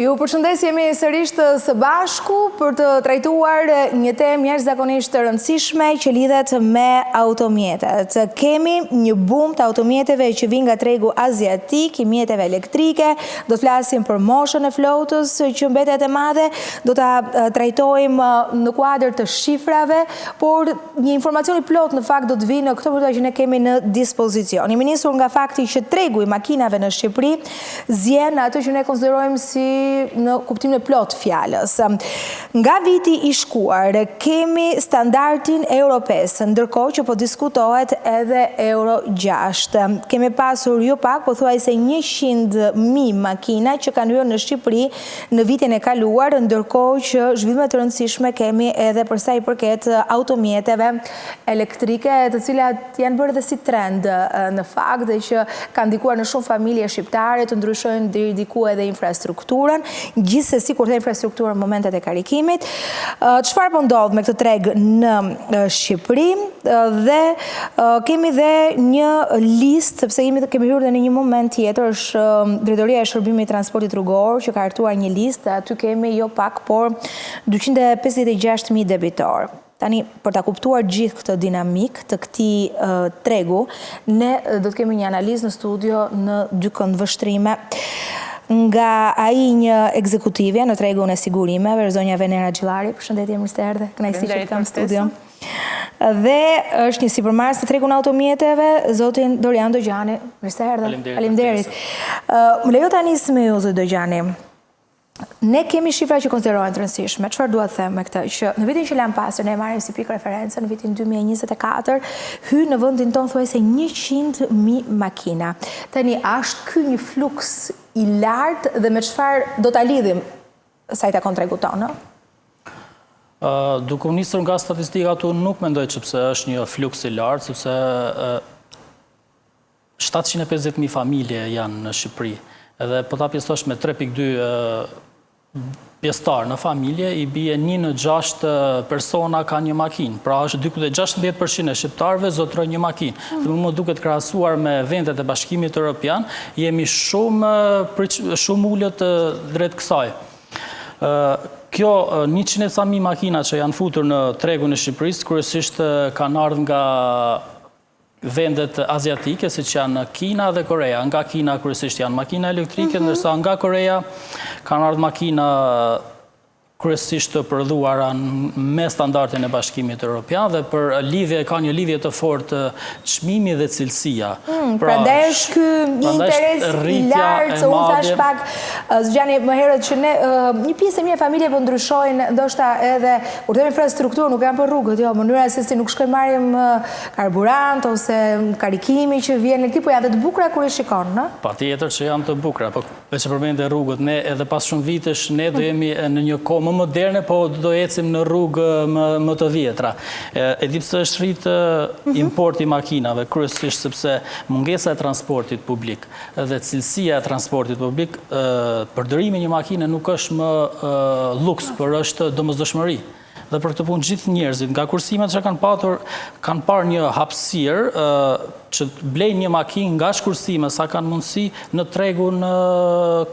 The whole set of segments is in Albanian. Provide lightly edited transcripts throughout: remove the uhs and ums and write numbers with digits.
Ju përshëndes, jemi sërish së bashku për të trajtuar një temë jashtëzakonisht të rëndësishme që lidhet me automjetet. Kemi një bum të automjeteve që vijnë nga tregu aziatik, i mjeteve elektrike, do të flasim për moshën e flotës që mbetet e madhe, do ta trajtojmë në kuadër të shifrave, por një informacion i plotë në fakt do të vijë në këto minuta që ne kemi në dispozicion. Jemi nisur nga fakti që tregu i makinave në Shqipëri Zien në atë që ne konsiderojmë si në kuptimin e plotë të fjalës. Nga viti i shkuar kemi standardin Euro 5, ndërkohë që po diskutohet edhe Euro 6. Kemi pasur jo pak, pothuajse 100.000 makina që kanë hyrë në Shqipëri në vitin e kaluar, ndërkohë që zhvillime të rëndësishme kemi edhe për sa i përket automjeteve elektrike, të cilat janë bërë dhe si trend në fakt dhe që kanë ndikuar në shumë familje shqiptare të ndryshojnë deri diku edhe infrastrukturën, gjithsesi kur them infrastrukturën momentet e karikimit. Çfarë po ndodh me këtë treg në Shqipëri dhe kemi dhe një listë sepse jemi kemi hyrë dhe në një moment tjetër është drejtoria e shërbimit të transportit rrugor që ka hartuar një listë dhe aty kemi jo pak por 256.000 debitorë. Tani, për ta kuptuar gjithë këtë dinamikë të këtij tregu, ne do të kemi një analizë në studio në dy këndvështrime. Nga ai një ekzekutivja në tregun e sigurimeve, zonja Venera Xhillari, përshëndetje, mirë se erdhe. Kënaqësi që të kam në studio. Dhe është një sipërmarrës në tregun e automjeteve, zotin Dorian Dogjani. Mirë se erdhe. Faleminderit. Më lejo ta nis me ju, zoti Dogjani. Ne kemi shifra që konsiderohen të rëndësishme. Çfarë dua të them me këtë? Që në vitin që lamë pas, ne e marrim si pikë reference, në vitin 2024, hynë në vendin tonë thuajse 100.000 makina. Tani, a është ky një fluks i lartë dhe me çfarë do ta lidhim sa i takon tregut tonë, ë? Duke u nisur nga statistikat, unë nuk mendoj që pse është një fluks i lartë, sepse 750.000 familje janë në Shqipëri. Edhe po ta pjesëtosh me 3.2 pjesëtar në familje, i bie një në 6 persona ka një makinë. Pra është 16% e shqiptarëve zotërojnë një makinë. Mm. Dhe më duket krahasuar me vendet e Bashkimit Europian, jemi shumë shumë ulët drejt kësaj. Kjo 100 e ca mijë makina që janë futur në tregun e Shqipërisë, kryesisht kanë ardhur nga vendet aziatike, siç janë Kina dhe Korea. Nga Kina kryesisht janë makina elektrike, mhm. ndërsa nga Korea kanë ardhur makina kryesisht të prodhuara me standardin e Bashkimit Europian dhe për lidhje ka një lidhje të fortë çmimi dhe cilësia. Mm, pra, prandaj është ky një interes i lartë, se unë thashë pak Zgjani më herët që ne një pjesë e mirë e familje po ndryshojnë ndoshta edhe kur them infrastrukturë nuk janë për rrugët, jo, mënyra se si nuk shkojmë marrim karburant ose karikimi që vjen në po janë dhe të bukura kur i shikon, në? Patjetër që janë të bukura, po veç e përmende rrugët, ne edhe pas shumë vitesh ne do jemi në një kohë më moderne, po do ecim në rrugë më, më të vjetra. E di pse është rritë mhm. importi i makinave, kryesisht sepse mungesa e transportit publik dhe cilësia e transportit publik, përdorimi i një makine nuk është më luks, por është domosdoshmëri. Dhe për këtë punë gjithë njerëzit, nga kursimet që kanë patur, kanë parë një hapësirë që të blejnë një makinë nga kursime sa kanë mundësi në tregun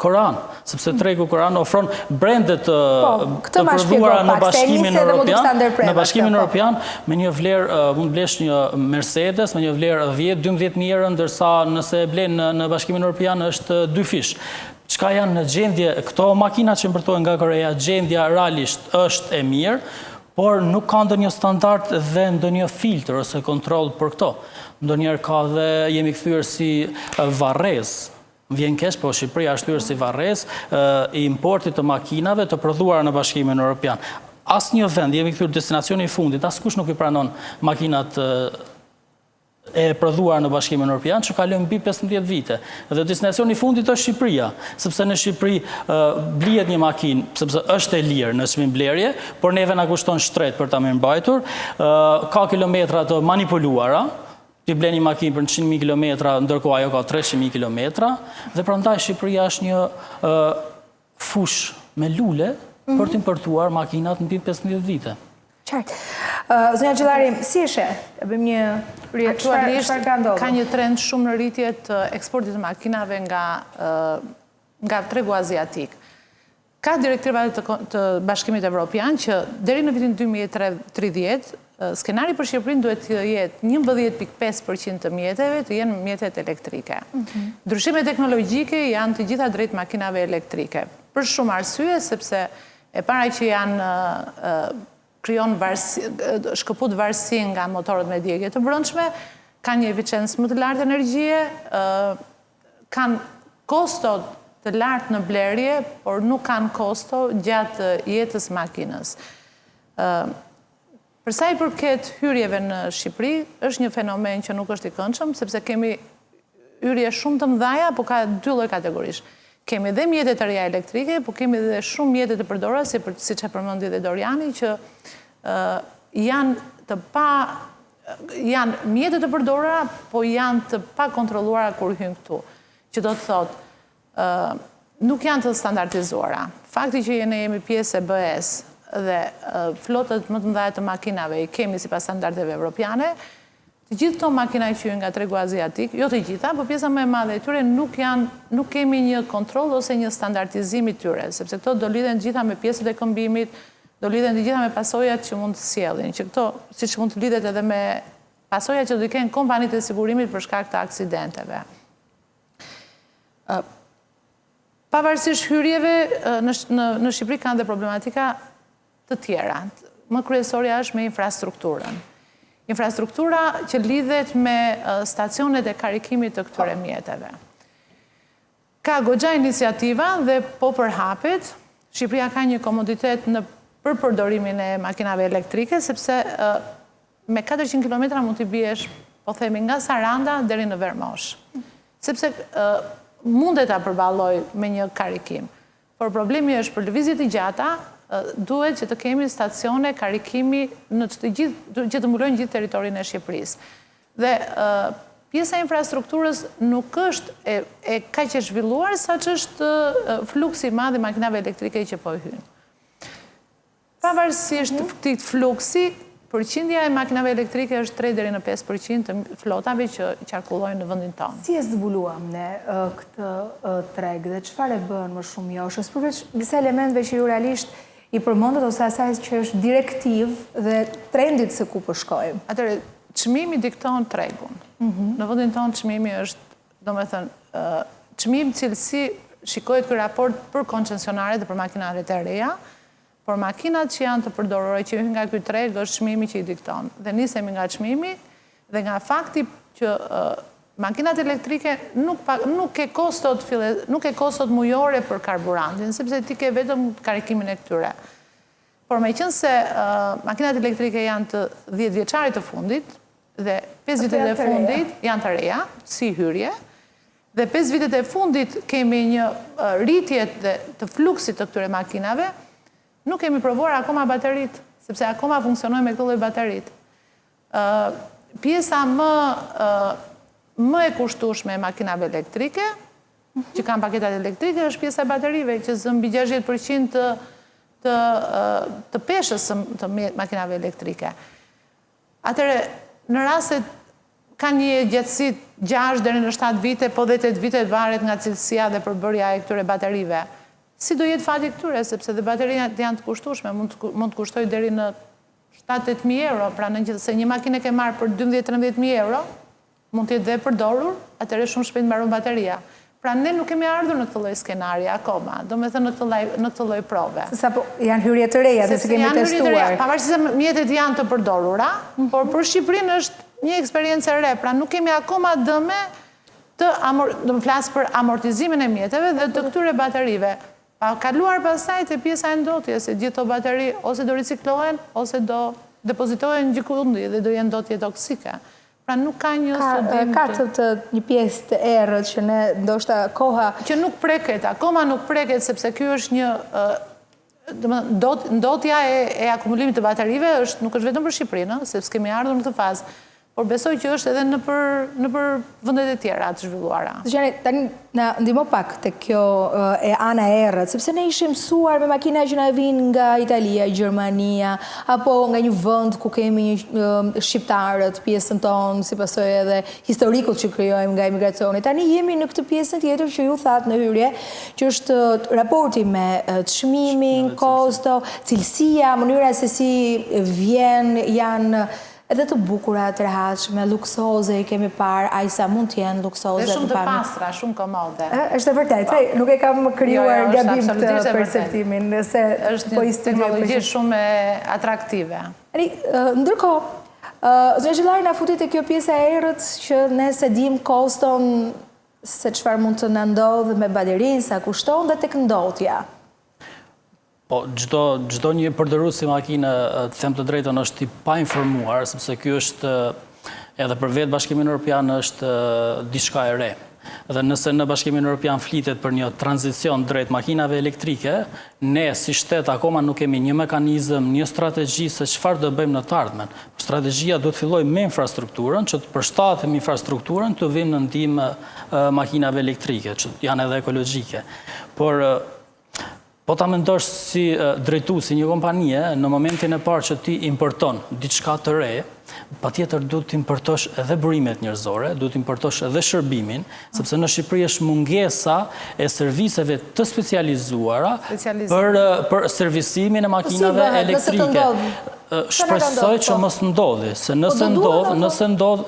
korean, sepse tregu korean ofron brende të po, të prodhuara në Bashkimin Europian, në Bashkimin po. Europian me një vlerë mund të blesh një Mercedes me një vlerë 10-12 mijë euro, ndërsa nëse e blen në, në Bashkimin Europian është dyfish. Çka janë në gjendje, këto makina që importohen nga Koreja, gjendja realisht është e mirë, por nuk ka ndonjë standard dhe ndonjë filtr ose kontroll për këto. Ndonjëherë ka dhe jemi kthyer si varrezë. Më vjen keq, po Shqipëria është kthyer si varrezë i importit të makinave të prodhuara në Bashkimin Europian. Asnjë vend, jemi kthyer destinacioni i fundit, askush nuk i pranon makinat e prodhuar në Bashkimin Europian që kalojnë mbi 15 vite. Dhe destinacioni i fundit është Shqipëria, sepse në Shqipëri blihet një makinë, sepse është e lirë në çmim blerje, por neve na kushton shtrenjtë për ta mirëmbajtur, ka kilometra të manipuluara, ti blen një makinë për 100.000 kilometra, ndërkohë ajo ka 300.000 kilometra, dhe prandaj Shqipëria është një fushë me lule për të mhm. importuar makinat mbi 15 vite. Qartë. Zonja Xhillari, si e sheh? E bëjmë një Aktualisht ka një trend shumë në rritje të eksportit të makinave nga nga tregu aziatik. Ka direktiva të, të Bashkimit Evropian që deri në vitin 2030 skenari për Shqipërinë duhet të jetë 11.5% të mjeteve të jenë mjetet elektrike. Mhm. Ndryshimet teknologjike janë të gjitha drejt makinave elektrike. Për shumë arsye, sepse e para që janë krijon varësi, shkëput varësinë nga motorët me djegie të brendshme, kanë një eficiencë më të lartë energjie, kanë kosto të lartë në blerje, por nuk kanë kosto gjatë jetës makinës. Për sa i përket hyrjeve në Shqipëri, është një fenomen që nuk është i këndshëm, sepse kemi hyrje shumë të mëdhaja, po ka dy lloj kategorish. Kemi dhe mjete të reja elektrike, po kemi dhe shumë mjete të përdorura, si për, siç e përmendi dhe Doriani, që janë të pa janë mjete të përdorura, po janë të pakontrolluara kur hyjnë këtu. Që do të thotë, nuk janë të standardizuara. Fakti që ne jemi pjesë e BE-së dhe flotat më të mëdha të makinave i kemi sipas standardeve evropiane, të gjithë këto makina që hyjnë nga tregu aziatik, jo të gjitha, po pjesa më e madhe e tyre nuk janë, nuk kemi një kontroll ose një standardizim i tyre, sepse këto do lidhen të gjitha me pjesët e këmbimit, do lidhen të gjitha me pasojat që mund të sjellin, që këto, siç mund të lidhet edhe me pasojat që do i kenë kompanitë e sigurimit për shkak të aksidenteve. Pavarësisht hyrjeve, në, në, në Shqipëri kanë dhe problematika të tjera. Më kryesorja është me infrastrukturën. Infrastruktura që lidhet me stacionet e karikimit të këtyre mjeteve. Ka goxha iniciativa dhe po përhapet. Shqipëria ka një komoditet në për përdorimin e makinave elektrike, sepse me 400 km mund t'i biesh, po themi, nga Saranda deri në Vermosh. Sepse mundet ta përballoj me një karikim. Por problemi është për lëvizje të gjata, duhet që të kemi stacione karikimi në të gjithë, që të mbulojnë gjithë territorin e Shqipërisë. Dhe pjesa e infrastrukturës nuk është e, e kaq e zhvilluar sa ç'është fluksi i madh i makinave elektrike që po hyjnë. Pavarësisht mhm. këtij fluksi, përqindja e makinave elektrike është 3 deri në 5% të flotave që qarkullojnë në vendin tonë. Si e zbuluam ne këtë treg dhe çfarë e bën më shumë joshës, përveç disa elementëve që ju realisht i përmendët ose asaj që është direktivë dhe trendit se ku po shkojmë? Atëherë, çmimi dikton tregun. Mhm. Në vendin tonë çmimi është, domethënë, çmim cilësi shikohet ky raport për koncesionaret dhe për makinat e reja, Por makinat që janë të përdorura që hyjnë nga ky treg është çmimi që i dikton. Dhe nisemi nga çmimi dhe nga fakti që makinat elektrike nuk pa, nuk ke kostot fille, nuk ke kostot mujore për karburantin, sepse ti ke vetëm karikimin e këtyre. Por meqenëse makinat elektrike janë të 10 vjeçarit të fundit dhe 5 vitet e fundit janë të reja, si hyrje, Dhe 5 vitet e fundit kemi një rritje të fluksit të këtyre makinave, nuk kemi provuar akoma bateritë, sepse akoma funksionojnë me këto lloj bateritë. Pjesa më më e kushtueshme e makinave elektrike, që kanë paketat elektrike, është pjesa e baterive, që zë mbi 60% të të të peshës së të makinave elektrike. Atëherë, në rast se ka një gjatësi 6 deri në 7 vite, po dhe 8 vite varet nga cilësia dhe përbërja e këtyre baterive. Si do jetë fati i këtyre, sepse dhe bateritë janë të kushtueshme, mund të mund të kushtojë deri në 7-8 mijë euro, pra në gjithë se një makinë e ke marrë për 12-13 mijë euro, Mund të jetë dhe e përdorur, atëherë shumë shpejt mbaron bateria. Pra ne nuk kemi ardhur në këtë lloj skenari akoma, domethënë në këtë lloj në këtë lloj prove. Se sapo janë hyrje të reja dhe s'i kemi testuar. Pavarësisht se mjetet janë të përdorura, mhm. por për Shqipërinë është një eksperiencë e re, pra nuk kemi akoma dëme të amor, do të flas për amortizimin e mjeteve dhe të këtyre baterive. Pa kaluar pastaj te pjesa e ndotjes, se gjithë këto bateri ose do riciklohen ose do depozitohen gjëkundi dhe do jenë ndotje toksike. Pra nuk ka një studim Ka të të një pjesë të errët që ne ndoshta koha që nuk preket, akoma nuk preket sepse ky është një domethënë ndotja e, e akumulimit të baterive është nuk është vetëm për Shqipërinë, sepse kemi ardhur në këtë fazë. Por besoj që është edhe nëpër nëpër vendet e tjera të zhvilluara. Zgjani, tani na ndihmo pak te kjo e ana e errët, sepse ne ishim mësuar me makina që na vijnë nga Italia, Gjermania, apo nga një vend ku kemi një shqiptarët, pjesën tonë, si pasojë edhe historikut që krijojmë nga emigracioni. Tani jemi në këtë pjesën tjetër që ju thatë në hyrje, që është raporti me çmimin, kosto, cilësia, mënyra se si vjen, janë Edhe të bukura, të rehatshme, luksoze i kemi parë, aq sa mund të jenë luksoze Dhe shumë të pastra, shumë komode. Është e vërtetë, po. nuk e kam krijuar jo, jo, gabim këtë perceptimin, nëse po i studioj. Është një teknologji shumë atraktive. Ani, ndërkohë, zonja Xhillari na futi te kjo pjesa e errët që ne s'e dimë koston se çfarë mund të na ndodhë me baterinë, sa kushton dhe tek ndotja. Po, çdo, çdo një përdorues i makine, të them të drejtën, është i painformuar, sepse ky është edhe për vetë Bashkimin Europian është diçka e re. Dhe nëse në Bashkimin Europian flitet për një tranzicion drejt makinave elektrike, ne si shtet akoma nuk kemi një mekanizëm, një strategji se çfarë do bëjmë në të ardhmen. Strategjia duhet të fillojë me infrastrukturën, që të përshtatim infrastrukturën të vijmë në ndihmë makinave elektrike, që janë edhe ekologjike. Por Po ta mendosh si drejtues i një kompanie, në momentin e parë që ti importon diçka të re, patjetër duhet të importosh edhe burimet njerëzore, duhet të importosh edhe shërbimin, sepse në Shqipëri është mungesa e serviseve të specializuara për për servisimin e po makinave elektrike. Shpresoj që po. mos ndodhi, se po nëse ndodh, nëse ndodh,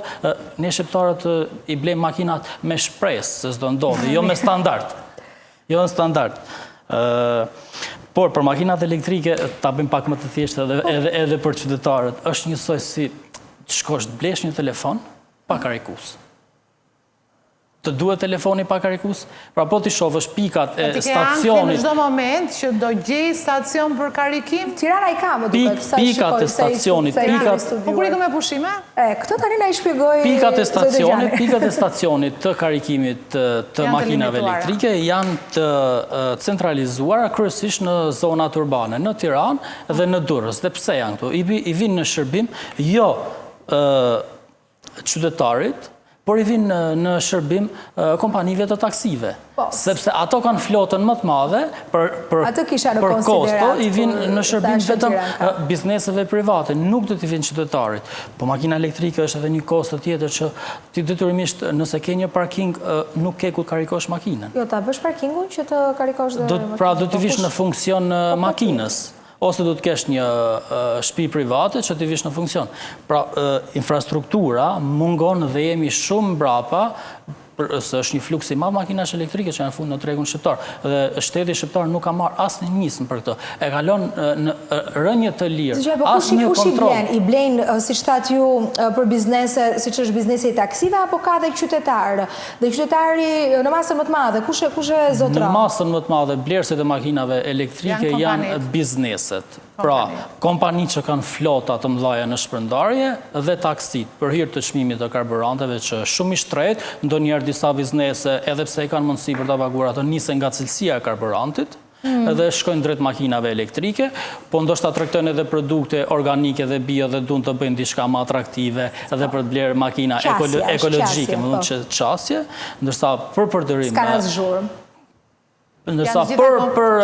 ne shqiptarët i blejmë makinat me shpresë se s'do ndodhi, jo me standard. Jo në standard. Por për makinat elektrike ta bëjmë pak më të thjeshtë edhe po. edhe edhe për qytetarët, është njësoj si të shkosh të blesh një telefon pa karikues. Të duhet telefoni pa karikues? Pra po t'i shofësh pikat e stacionit. Në çdo moment që do gjej stacion për karikim? Tirana i ka më duket, sa i shikoj, pikat e stacionit, pikat. Po kur ikëm me pushime? E, këtë tani na i shpjegoi Pikat e stacionit, pikat e stacionit të karikimit të makinave elektrike janë të centralizuara kryesisht në zonat urbane, në Tiranë dhe në Durrës. Dhe pse janë këtu? I vijnë në shërbim jo qytetarit, por i vijnë në shërbim kompanive të taksive. Po. Sepse ato kanë flotën më të madhe për, për, për kosto, i vijnë në shërbim vetëm bizneseve private, nuk do t'i vijnë qytetarit. Po makina elektrike është edhe një kosto tjetër që Ti detyrimisht nëse ke një parking nuk ke ku të karikosh makinën. Jo, ta bësh parkingun që të karikosh dhe makinën. Pra do t'i vish në funksion po, po, makinës ose do të kesh një shtëpi private që t'i vish në funksion. Pra infrastruktura mungon dhe jemi shumë mbrapa se është një fluks i madh makinash elektrike që janë futur në tregun shqiptar dhe shteti shqiptar nuk ka marrë asnjë nismë për këtë. E ka lënë në rënie të lirë, po asnjë kontroll. Kush i blen? I blejnë, siç thatë ju, për biznese, siç është biznesi i taksive, apo ka dhe qytetarë? Dhe qytetari në masën më të madhe, kush e kush e zotëron? Në masën më të madhe, blerësit e makinave elektrike janë bizneset. Pra, kompanitë që kanë flota të mëdha në shpërndarje dhe taksitë, për hir të çmimit të karburanteve që është shumë i shtrenjtë, ndonjëherë disa biznese, edhe pse e kanë mundësi për ta paguar atë, nisen nga cilësia e karburantit, mm. dhe shkojnë drejt makinave elektrike, po ndoshta tregtojnë edhe produkte organike dhe bio dhe duan të bëjnë diçka më atraktive edhe për të blerë makina ekologjike, më thonë po. që qasje, ndërsa për përdorim... S'ka as zhurmë. Ndërsa për për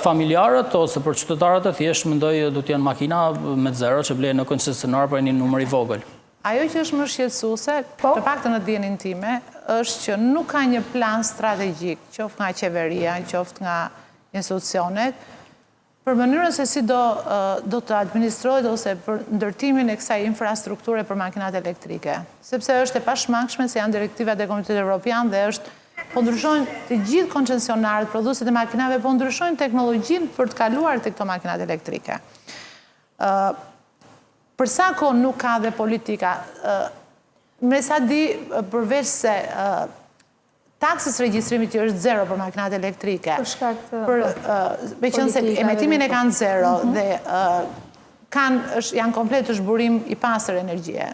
familjarët ose për qytetarët e thjeshtë mendoj do të jenë makina me zero që blehen në koncesionar për një numër i vogël. Ajo që është më shqetësuese, po? të paktën në dijeninë time, është që nuk ka një plan strategjik, qoftë nga qeveria, qoftë nga institucionet, për mënyrën se si do do të administrohet ose për ndërtimin e kësaj infrastrukture për makinat elektrike. Sepse është e pashmangshme se janë direktivat e Komunitetit Evropian dhe është po ndryshojnë të gjithë koncesionarët, prodhuesit e makinave po ndryshojnë teknologjinë për të kaluar te këto makinat elektrike. Ë për sa kohë nuk ka dhe politika, ë me sa di përveç se taksës së regjistrimit që është zero për makinat elektrike. Për shkak të për meqenëse emetimin e kanë zero mhm. dhe kanë është janë komplet është burim i pastër energjie.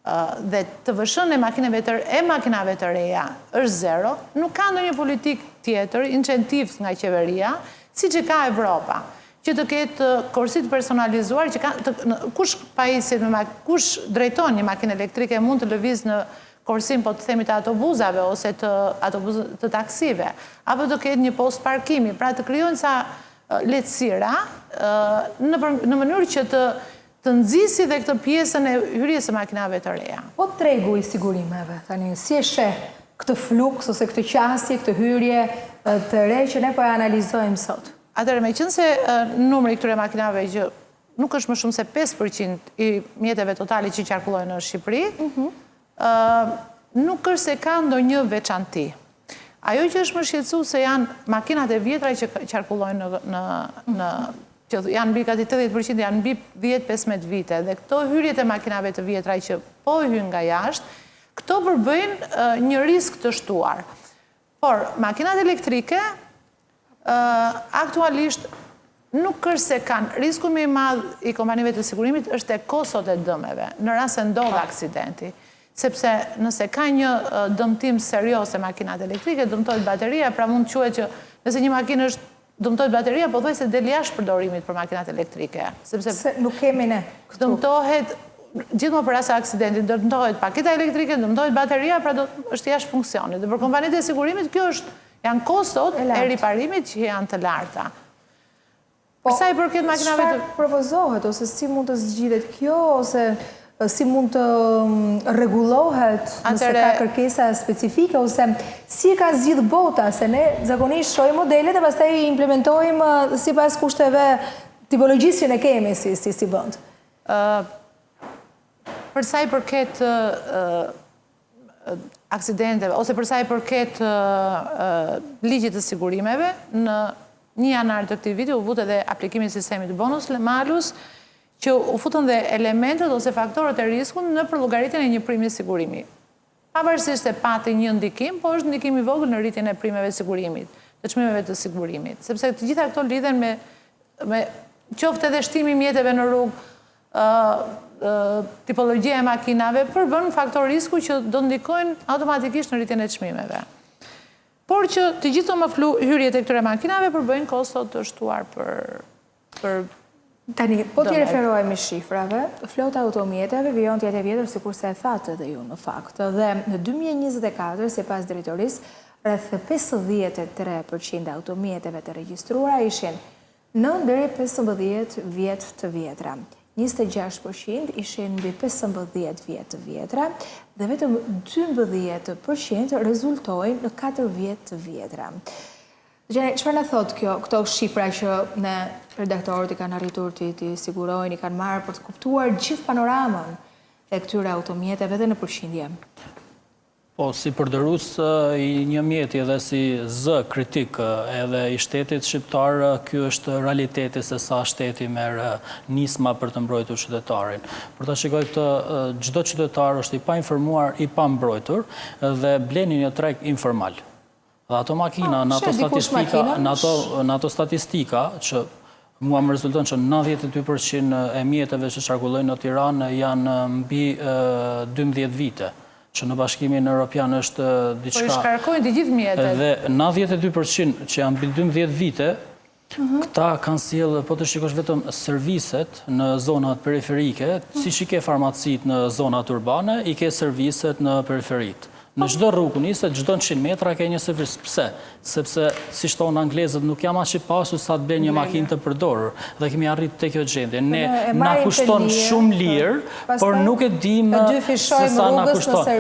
Dhe TVSH-në e makinave të e makinave të reja është zero, nuk ka ndonjë politikë tjetër, incentiv nga qeveria, siç e ka Evropa. Që të ketë korsi të personalizuar që kanë kush pajiset me kush drejton një makinë elektrike mund të lëvizë në korsinë po të themi të autobuzave ose të autobuz të taksive, apo të ketë një post parkimi, pra të krijojnë ca lehtësira në në mënyrë që të të nxisi dhe këtë pjesën e hyrjes së makinave të reja. Po tregu i sigurimeve tani si e sheh këtë fluks ose këtë qasje, këtë hyrje të re që ne po e analizojmë sot? Atëherë, meqenëse numri i këtyre makinave që nuk është më shumë se 5% i mjeteve totale që qarkullojnë në Shqipëri, mhm. nuk është se ka ndonjë veçanti. Ajo që është më shqetësuese janë makinat e vjetra që qarkullojnë në, në, në që janë mbi gati 80% janë mbi 10-15 vite dhe këto hyrjet e makinave të vjetra që po hyjnë nga jashtë, këto përbëjnë një risk të shtuar. Por, makinat elektrike aktualisht nuk është se kanë risku më i madh i kompanive të sigurimit është te kostot e dëmeve, në rast se ndodh aksidenti. Sepse nëse ka një dëmtim serioz te makinat elektrike, dëmtohet bateria, pra mund të quhet që nëse një makinë është dëmtohet bateria, pothuajse del jashtë përdorimit për makinat elektrike. Sepse Se nuk kemi ne këtu. Dëmtohet, gjithmonë për rast aksidenti, dëmtohet paketa elektrike, dëmtohet bateria, pra do, është jashtë funksionit. Dhe për kompanitë e sigurimit, kjo është, janë kostot e riparimit që janë të larta. Po, Për sa i përket makinave të... Çfarë propozohet, ose si mund të zgjidhet kjo, ose si mund të mm, rregullohet nëse ka kërkesa specifike, ose si e ka zgjidh bota, se ne zakonisht shohim modelet e pastaj i implementojmë sipas kushteve tipologjisë që ne kemi si, si, si vend. Për sa i përket aksidenteve, ose për sa i përket ligjit të sigurimeve, në një janar të këtij viti u vut edhe aplikimi i sistemit bonus malus, që u futën dhe elementët ose faktorët e riskut në përllogaritjen e një primi sigurimi. Pavarësisht se pati një ndikim, po është ndikim i vogël në rritjen e primeve sigurimit, të çmimeve të sigurimit, sepse të gjitha këto lidhen me me qoftë edhe shtimi i mjeteve në rrugë, tipologjia e makinave, përbën faktor risku që do ndikojnë automatikisht në rritjen e çmimeve. Por që të gjithë më flu hyrjet e këtyre makinave përbëjnë kosto të shtuar për për Tani, po t'i referohemi shifrave, flota e automjeteve vijon të jetë e vjetër sikurse e thatë edhe ju në fakt. Dhe në 2024, sipas drejtorisë, rreth 53% e automjeteve të regjistruara ishin 9 deri 15 vjet të vjetra. 26% ishin mbi 15 vjet të vjetra dhe vetëm 12% rezultojnë në 4 vjet të vjetra. Gjene, çfarë na thotë kjo, këto shifra që ne redaktorët i kanë arritur t'i t'i sigurojnë, i kanë marrë për të kuptuar gjithë panoramën e këtyre automjeteve dhe në përqindje? Po, si përdorues i një mjeti dhe si zë kritik edhe i shtetit shqiptar, ky është realiteti se sa shteti merr nisma për të mbrojtur qytetarin. Por ta shikoj këtë, çdo qytetar është i painformuar, i pambrojtur dhe blen në një treg informal. Dhe ato makina, në ato statistika, në ato, në ato statistika që mua më rezulton që 92% e mjeteve që qarkullojnë në Tiranë janë mbi 12 vite, që në Bashkimin Europian është diçka... Po i shkarkojnë të gjithë mjetet. Dhe 92% që janë mbi 12 vite, mhm. Këta kanë sjellë, po të shikosh vetëm serviset në zonat periferike, mhm. siç i ke farmacitë në zonat urbane, i ke serviset në periferitë. Në çdo rrugë nise, çdo 100 metra ke një servis. Pse? Sepse, siç thonë anglezët, nuk jam aq i pasur sa të blej një makinë të përdorur. Dhe kemi arrit te kjo gjendje. Ne na kushton shumë lirë, por nuk e dimë se sa na kushton.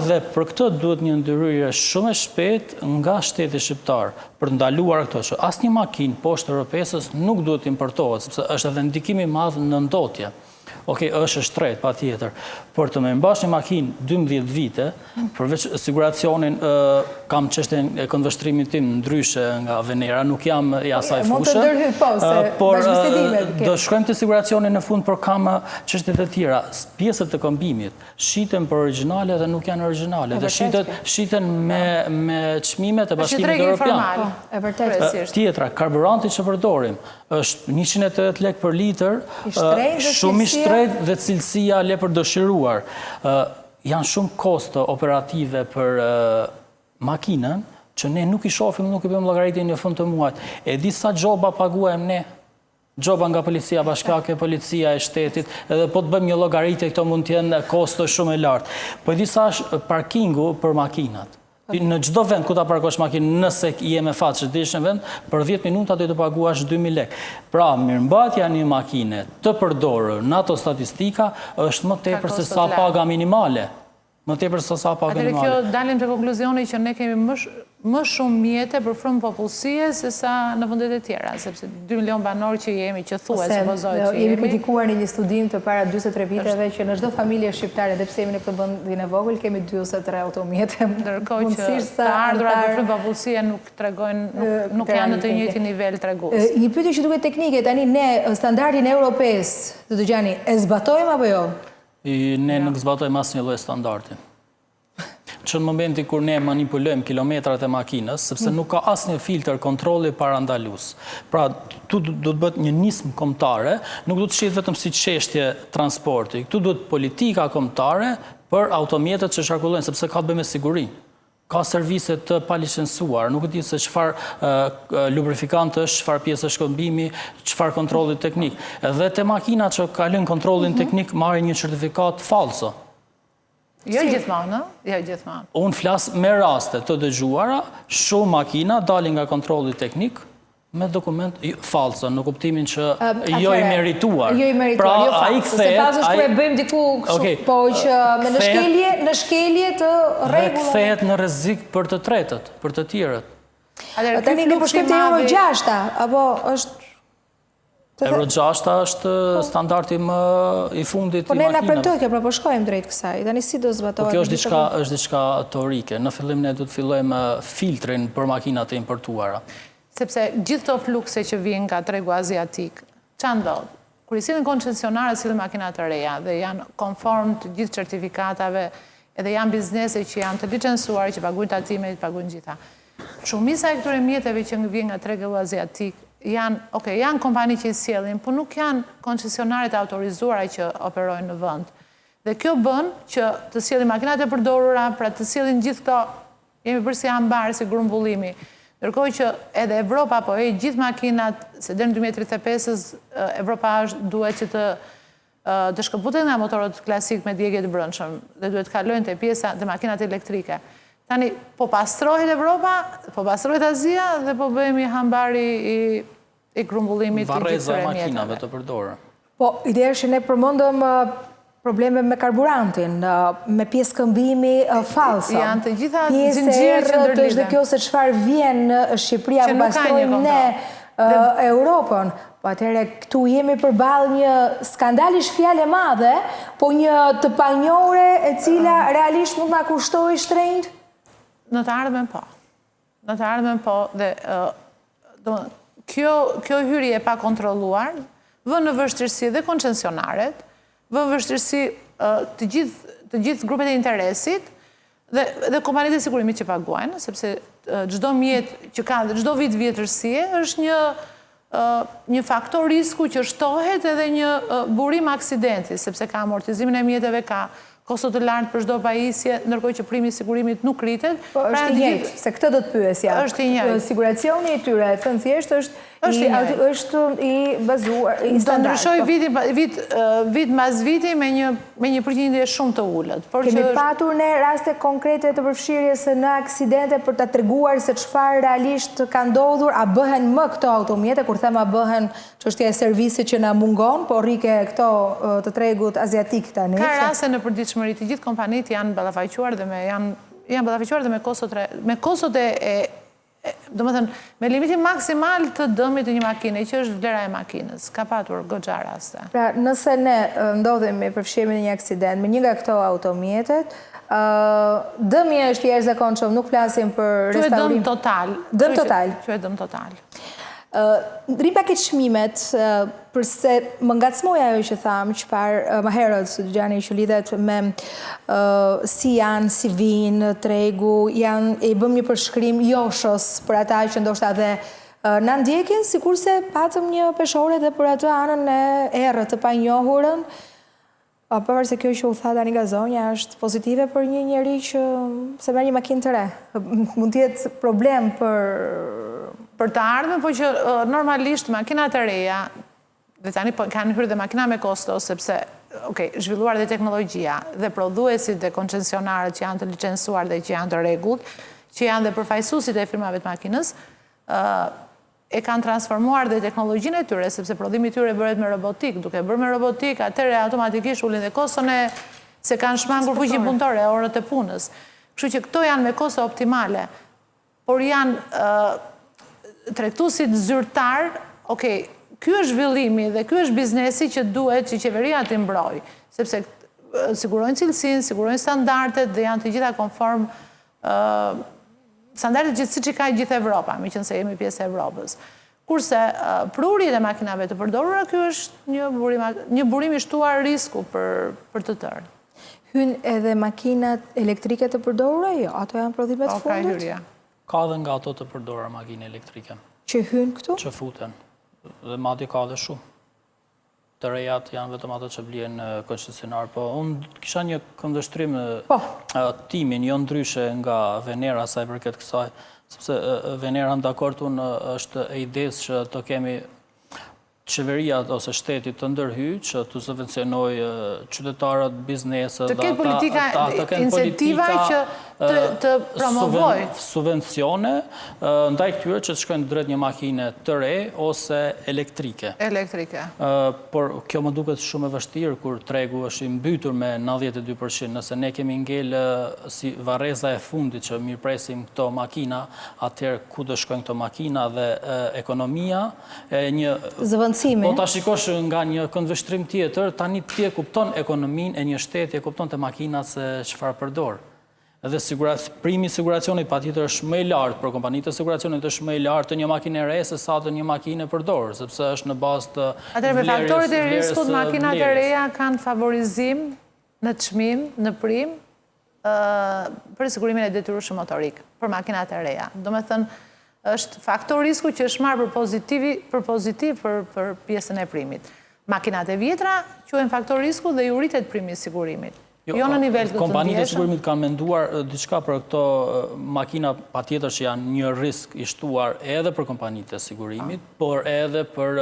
Dhe për këtë duhet një ndërhyrje shumë e shpejtë nga shteti shqiptar. Për të ndaluar këto që asnjë makinë poshtë Euro 5-ës nuk duhet të importohet, sepse është edhe ndikim i madh në ndotje. Okej, është e shtrenjtë, patjetër. Por të më mbash një makinë 12 vite, përveç siguracionin, kam çështjen e këndvështrimit tim ndryshe nga Venera, nuk jam i asaj fushe. Mund të ndërhyj, po, se por, do shkojmë te siguracioni në fund, por kam çështje të tjera. Pjesët e këmbimit, shiten për origjinale dhe nuk janë origjinale. Dhe shitet, shiten me, me çmimet e Bashkimit Europian. Po, e vërtetë. Tjetra, karburanti që përdorim është 180 lekë për litër, shumë i shtrenjtë dhe cilësia le për dëshiruar. Janë shumë kosto operative për makinën që ne nuk i shohim, nuk i bëjmë llogaritje në fund të muajit. E di sa gjoba paguajmë ne? Gjoba nga policia bashkiake, policia e shtetit, edhe po të bëjmë një llogaritje këto mund të jenë kosto shumë e lartë. Po e di sa është parkingu për makinat. Ti në çdo vend ku ta parkosh makinën, nëse je me fat që të në vend, për 10 minuta do të paguash 2000 lekë. Pra, mirëmbajtja e një makine të përdorur në ato statistika është më tepër se sa paga minimale. Më tepër se sa paga minimale. Atëherë kjo dalim te konkluzioni që ne kemi më më shumë mjete për frymë popullsie se sa në vendet e tjera, sepse 2 milion banorë që jemi, që thuhet, supozohet që jemi. Jemi kritikuar në një studim të para 43 viteve që në çdo familje shqiptare, edhe pse jemi në këtë vendin e vogël, kemi 2 ose 3 automjete. Ndërkohë që të ardhurat për frymë popullsie nuk tregojnë, nuk janë në të njëjtin nivel tregues. Një pyetje që duket teknike, tani ne standardin Euro 5, do të gjani, e zbatojmë apo jo? Ne nuk zbatojmë asnjë lloj standardi. Që në momentin kur ne manipulojmë kilometrat e makinës, sepse nuk ka asnjë filtër kontrolli parandalues. Pra, këtu do të bëhet një nismë kombëtare, nuk do të shihet vetëm si çështje transporti. Këtu duhet politika kombëtare për automjetet që qarkullojnë, sepse ka të bëjë me sigurinë. Ka servise të palicensuar, nuk e di se çfarë lubrifikant është, çfarë pjesë shkëmbimi, çfarë kontrolli teknik. Dhe te makinat që kalojnë kontrollin mhm. teknik marrin një certifikatë falso. Jo gjithmonë, jo gjithmonë. Unë flas me raste të dëgjuara, shumë makina dalin nga kontrolli teknik, Me dokument falso, në kuptimin që jo i merituar. Jo i merituar, pra, jo falso. Se falso është kur e bëjmë diku kështu, po që me në shkelje, në shkelje të rregullave. Dhe kthehet në rrezik për të tretët, për të tjerët. Tani ne po shkojmë te Euro 6, apo është Euro 6 është po. standardi më i fundit po i makinave. Po ne na premtoi kjo, pra po shkojmë drejt kësaj. Tani si do zbatohet? Po kjo është diçka, është diçka teorike. Në fillim ne duhet të fillojmë filtrin për makinat e importuara. Sepse gjithë këto flukse që vijnë nga tregu aziatik, ça ndodh? Kur i sjellin koncesionarët sjellin makina të reja dhe janë konform të gjithë certifikatave, edhe janë biznese që janë të licensuar, që paguajnë tatimet, paguajnë gjitha. Shumica e këtyre mjeteve që vijnë nga tregu aziatik janë, ok, janë kompani që i sjellin, por nuk janë koncesionare të autorizuara që operojnë në vend. Dhe kjo bën që të sjellin makinat e përdorura, pra të sjellin gjithë këto Jemi bërë si hambar, si grumbullimi. Ndërkohë që edhe Evropa po heq gjithë makinat, se deri në 2035-ës Evropa është duhet që të të shkëputet nga motorët klasik me djegie të brendshëm dhe duhet të kalojnë te pjesa te makinat elektrike. Tani po pastrohet Evropa, po pastrohet Azia dhe po bëhemi hambari i i grumbullimit të gjithë këtyre mjeteve. Varreza e makinave të përdorura. Po, ideja është që ne përmendëm probleme me karburantin, me pjesë këmbimi falso. Janë të gjitha zinxhirë që ndërlidhen. Është dhe kjo se çfarë vjen në Shqipëri, apo pastrojmë ne Europën. Po atëherë këtu jemi përballë një skandali është fjalë e madhe, po një të panjohure e cila realisht mund të na kushtojë shtrenjtë? Në të ardhmen po. Në të ardhmen po dhe kjo kjo hyrje e pakontrolluar vë në vështirësi dhe koncesionaret, vë në vështirësi të gjithë të gjithë grupet e interesit dhe dhe kompanitë e sigurimit që paguajnë, sepse çdo mjet që ka çdo vit vjetërsie është një një faktor risku që shtohet edhe një burim aksidenti, sepse ka amortizimin e mjeteve, ka kosto të lartë për çdo pajisje, ndërkohë që primi i sigurimit nuk rritet. Po, pra, është i njëjtë, se këtë do të pyesja. Është i njëjtë. Siguracioni i tyre, thënë thjesht, është është i njëjtë. Është i bazuar, i standard. Do ndryshojë po. viti, vit, vit mbas viti me një me një përqindje shumë të ulët. Por Kemi që patur ne raste konkrete të përfshirjes në aksidente për ta treguar se çfarë realisht ka ndodhur, a bëhen më këto automjete, kur them a bëhen çështja e servisit që na mungon, po rrike këto të tregut aziatik tani. Ka raste në përditshmëri, të gjithë kompanitë janë ballafaquar dhe me janë janë ballafaquar dhe me kostot me kostot e e domethënë, me limitin maksimal të dëmit të një makine, që është vlera e makinës. Ka patur goxha raste. Pra, nëse ne ndodhemi, përfshihemi në një aksident me një nga këto automjetet, dëmi është i jashtëzakonshëm, nuk flasim për restaurim. Quhet dëm total. Dëm total. Quhet dëm total. Rrimë pak te çmimet, përse më ngacmoi ajo që thamë që parë më herët, Gjani që lidhet me si janë, si vijnë, tregu, janë, i bëmë një përshkrim joshës për ata që ndoshta dhe na ndjekin, sikurse patëm një peshore dhe për atë anën e errët të panjohurën, Pavarësisht se kjo që u tha tani nga zonja është pozitive për një njeri që se merr një makinë të re. Mund të jetë problem për për të ardhmen, po që normalisht makinat e reja. Dhe tani po kanë hyrë dhe makina me kosto, sepse, ok, zhvilluar dhe teknologjia, dhe prodhuesit dhe koncesionarët që janë të licensuar dhe që janë të rregullt, që janë dhe përfaqësuesit e firmave të makinës, e kanë transformuar dhe teknologjinë e tyre, sepse prodhimi i tyre bëhet me robotikë, duke bërë me robotikë, atëherë automatikisht ulin dhe koston e se kanë shmangur fuqi punëtore, orët e punës. Kështu që këto janë me kosto optimale, por janë tregtuesit zyrtarë, ok, ky është zhvillimi dhe ky është biznesi që duhet që qeveria t'i mbrojë, sepse sigurojnë cilësinë, sigurojnë standardet dhe janë të gjitha konform standardet gjithë siç i ka gjithë Evropa, meqenëse jemi pjesë e Evropës. Kurse prurjet e makinave të përdorura, ky është një burim, një burim i shtuar risku për, për të tërë. Hyn edhe makinat elektrike të përdorura? Jo, ato janë prodhimet e po, fundit? Ka hyrje. Ka edhe nga ato të përdorura makinë elektrike. Që hyn këtu? Që futen. Dhe madje ka edhe shumë. Të rejat janë vetëm ato që blihen në koncesionar, po unë kisha një këndvështrim po. timin, jo ndryshe nga Venera sa i përket kësaj, sepse Venera jam dakord unë është e idesë që të kemi qeveria ose shteti të ndërhyjë që të subvencionojë qytetarët, bizneset të ketë politika, të kenë incentiva që të, të promovojë subvencione ndaj këtyre që të shkojnë drejt një makine të re ose elektrike. Elektrike. Por kjo më duket shumë e vështirë kur tregu është i mbytur me 92%. Nëse ne kemi ngel si varreza e fundit që mirëpresim këto makina, atëherë ku do shkojnë këto makina dhe ekonomia e një zëvendësimi. Po ta shikosh nga një këndvështrim tjetër, tani ti e kupton ekonominë e një shteti, e kupton te makinat se çfarë përdor. Dhe primi i siguracionit patjetër është më i lartë, për kompanitë e siguracionit është më i lartë te një makinë e re se sa te një makinë e përdorur, sepse është në bazë të Atëherë me faktorët e riskut makinat e reja kanë favorizim në çmim, në prim, për sigurimin e detyrueshëm motorik, për makinat e reja. Domethënë, është faktor risku që është marrë për pozitivi, për pozitiv për, për pjesën e primit. Makinat e vjetra quhen faktor risku dhe ju rritet primi i sigurimit. Jo, jo në nivel të ndjeshëm. Kompanitë e sigurimit kanë menduar diçka për këto makina patjetër që janë një risk i shtuar edhe për kompanitë e sigurimit, por edhe për